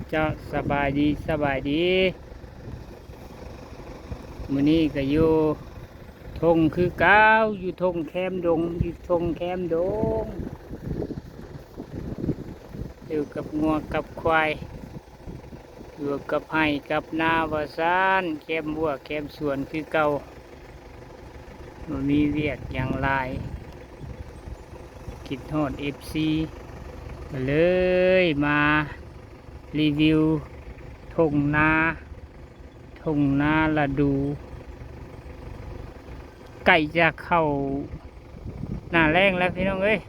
ເຈົ້າ ສະບາຍດີ ສະບາຍດີ. ມື້ນີ້ກໍຢູ່ທົ່ງຄືເກົ່າ, ຢູ່ທົ່ງແຄມດົງ, ຢູ່ທົ່ງແຄມດົງ, ຢູ່ກັບງົວກັບຄວາຍ, ຢູ່ກັບໄຮ່ກັບນາວ່າຊັ້ນ, ແຄມຮົ້ວແຄມສວນຄືເກົ່າ. ບໍ່ມີວຽກຫຍັງຫຼາຍ, ຄິດຮອດເອັຟຊີ ກໍເລີຍມາຣີວິວທົ່ງນາ, ທົ່ງນາລະດູ ໃກ້ຈະເຂົ້າໜ້າແລ້ງແລ້ວພີ່ນ້ອງເອີຍ.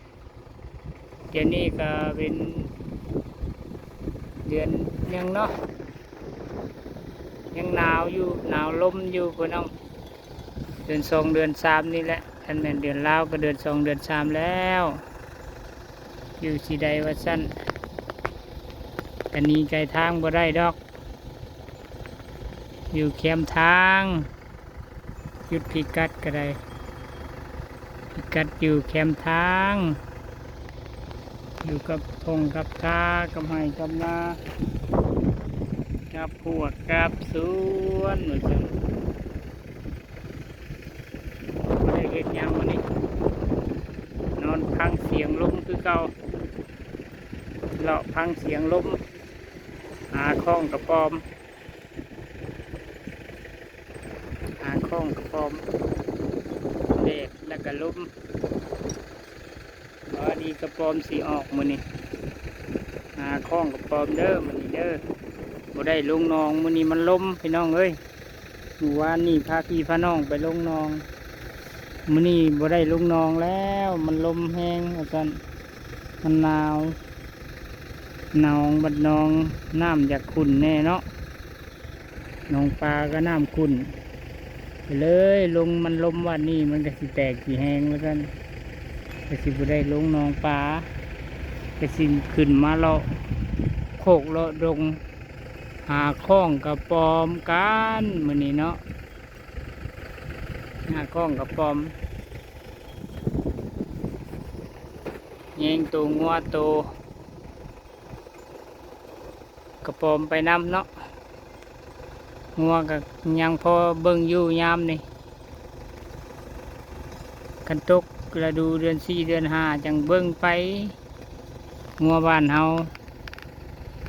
ດຽວນີ້ກໍເປັນເດືອນຫຍັງເນາະ, ຍັງໜາວຢູ່ ໜາວລົມຢູ່ພີ່ນ້ອງ. ເດືອນສອງເດືອນສາມນີ້ແຫຼະ, ຄັນແມ່ນເດືອນລາວກໍເດືອນສອງເດືອນສາມແລ້ວ. ຢູ່ຊິໃດວ່າຊັ້ນ, ກໍໜີໄກທາງບໍ່ໄດ້ດອກ. ຢູ່ແຄມທາງ, ຈຸດພິກັດກໍໄດ້, ພິກັດຢູ່ແຄມທາງ, ຢູ່ກັບທົ່ງກັບທາ, ກັບໄຮ່ກັບນາ, ກັບຮົ້ວກັບສວນວ່າຊັ້ນ. ບໍ່ໄດ້ເຮັດຫຍັງມື້ນີ້, ນອນຟັງສຽງລົມຄືເກົ່າ, ເລາະຟັງສຽງລົມ, ຫາຄ້ອງກະປອມ, ຫາຄ້ອງກະປອມ, ແດດແລ້ວກະລົມ. ອໍ ອັນນີ້ກະປອມຊິອອກມື້ນີ້, ຫາຄ້ອງກະປອມເດີມື້ນີ້ເດີ. ບໍ່ໄດ້ລົງໜອງ, ມື້ນີ້ມັນລົມພີ່ນ້ອງເອີຍ. ມື້ວານນີ້ພາພີ່ພານ້ອງໄປລົງໜອງ, ມື້ນີ້ບໍ່ໄດ້ລົງໜອງແລ້ວ, ມັນລົມແຮງວ່າຊັ້ນ, ມັນໜາວ. ໜອງ ບັດໜອງນ້ຳຢາກຂຸ້ນແດ່ເນາະ, ໜອງປາກໍນ້ຳຂຸ້ນ, ກໍເລີຍລົງ. ມັນລົມວັນນີ້ ມັນກໍຊິແຕກຊິແຮງວ່າຊັ້ນ, ກໍຊິບໍ່ໄດ້ລົງໜອງປາ, ກໍຊິຂຶ້ນມາເລາະໂຄກເລາະດົງ, ຫາຄ້ອງກະປອມກັນມື້ນີ້ເນາະ, ຫາຄ້ອງກະປອມ, ແຍງໂຕງົວໂຕ ກະປອມໄປນຳເນາະ. ງົວກໍຍັງພໍເບິ່ງຢູ່ຍາມນີ້, ຄັນຕົກລະດູເດືອນສີ່ເດືອນຫ້າຈັ່ງເບິ່ງໄປ. ງົວບ້ານເຮົາ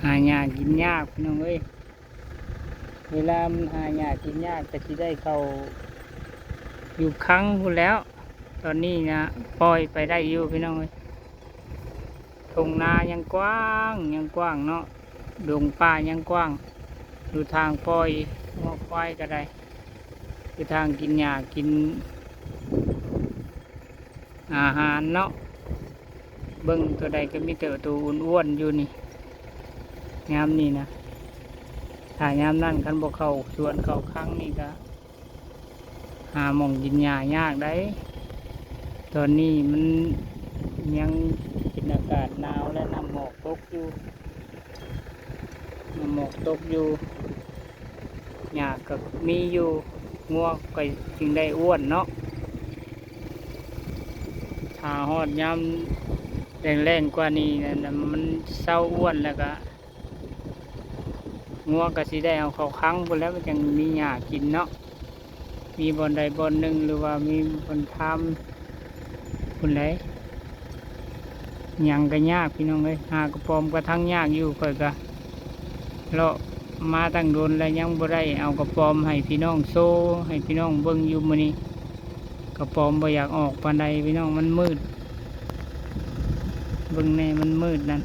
ຫາຫຍ້າກິນຍາກພີ່ນ້ອງເອີຍ, ເວລາມັນຫາຫຍ້າກິນຍາກກໍຊິໄດ້ເຂົ້າຢູ່ຄັງພຸ້ນແຫຼ້ວ. ຕອນນີ້ນະປ່ອຍໄປໄດ້ຢູ່ພີ່ນ້ອງເອີຍ. ທົ່ງນາຍັງກວ້າງ ຍັງກວ້າງເນາະ, ດົງປ່າຍັງກວ້າງ, ຢູ່ທາງປ່ອຍງົວຄວາຍກໍໄດ້, ຢູ່ທາງກິນຫຍ້າກິນອາຫານເນາະ. ເບິ່ງໂຕໃດກໍມີແຕ່ໂຕອ້ວນໆຢູ່ນີ້ ຍາມນີ້ນະ. ຖ້າຍາມນັ້ນຄັນບໍ່ເຂົ້າສວນເຂົ້າຄັງນີ້ກໍ ຫາໝ່ອງກິນຫຍ້າຍາກໃດ໋. ຕອນນີ້ມັນຍັງເປັນອາກາດໜາວ ແລະ ນ້ຳໝອກຕົກຢູ່, ນ້ຳໝອກຕົກຢູ່, ຫຍ້າກໍມີຢູ່, ງົວກໍຈຶ່ງໄດ້ອ້ວນເນາະ. ຖ້າຮອດຍາມແລ້ງໆກວ່ານີ້ນະ ມັນເຊົາອ້ວນແລ້ວກະ ງົວກໍຊິໄດ້ເອົາເຂົ້າຄັງພຸ້ນແຫຼະ, ມັນຈັ່ງມີຫຍ້າກິນເນາະ. ມີບ່ອນໃດບ່ອນໜຶ່ງ ຫຼືວ່າມີບ່ອນທາມພຸ້ນໃດ໋. ຫຍັງກໍຍາກພີ່ນ້ອງເອີຍ, ຫາກະປອມກໍທັງຍາກຢູ່. ຂ້ອຍກໍເລາະມາຕັ້ງດົນແລ້ວ ຍັງບໍ່ໄດ້ເອົາກະປອມໃຫ້ພີ່ນ້ອງໂຊ, ໃຫ້ພີ່ນ້ອງເບິ່ງຢູ່ມື້ນີ້. ກະປອມບໍ່ຢາກອອກປານໃດພີ່ນ້ອງ, ມັນມືດ. ເບິ່ງແດ່ ມັນມືດນັ້ນ.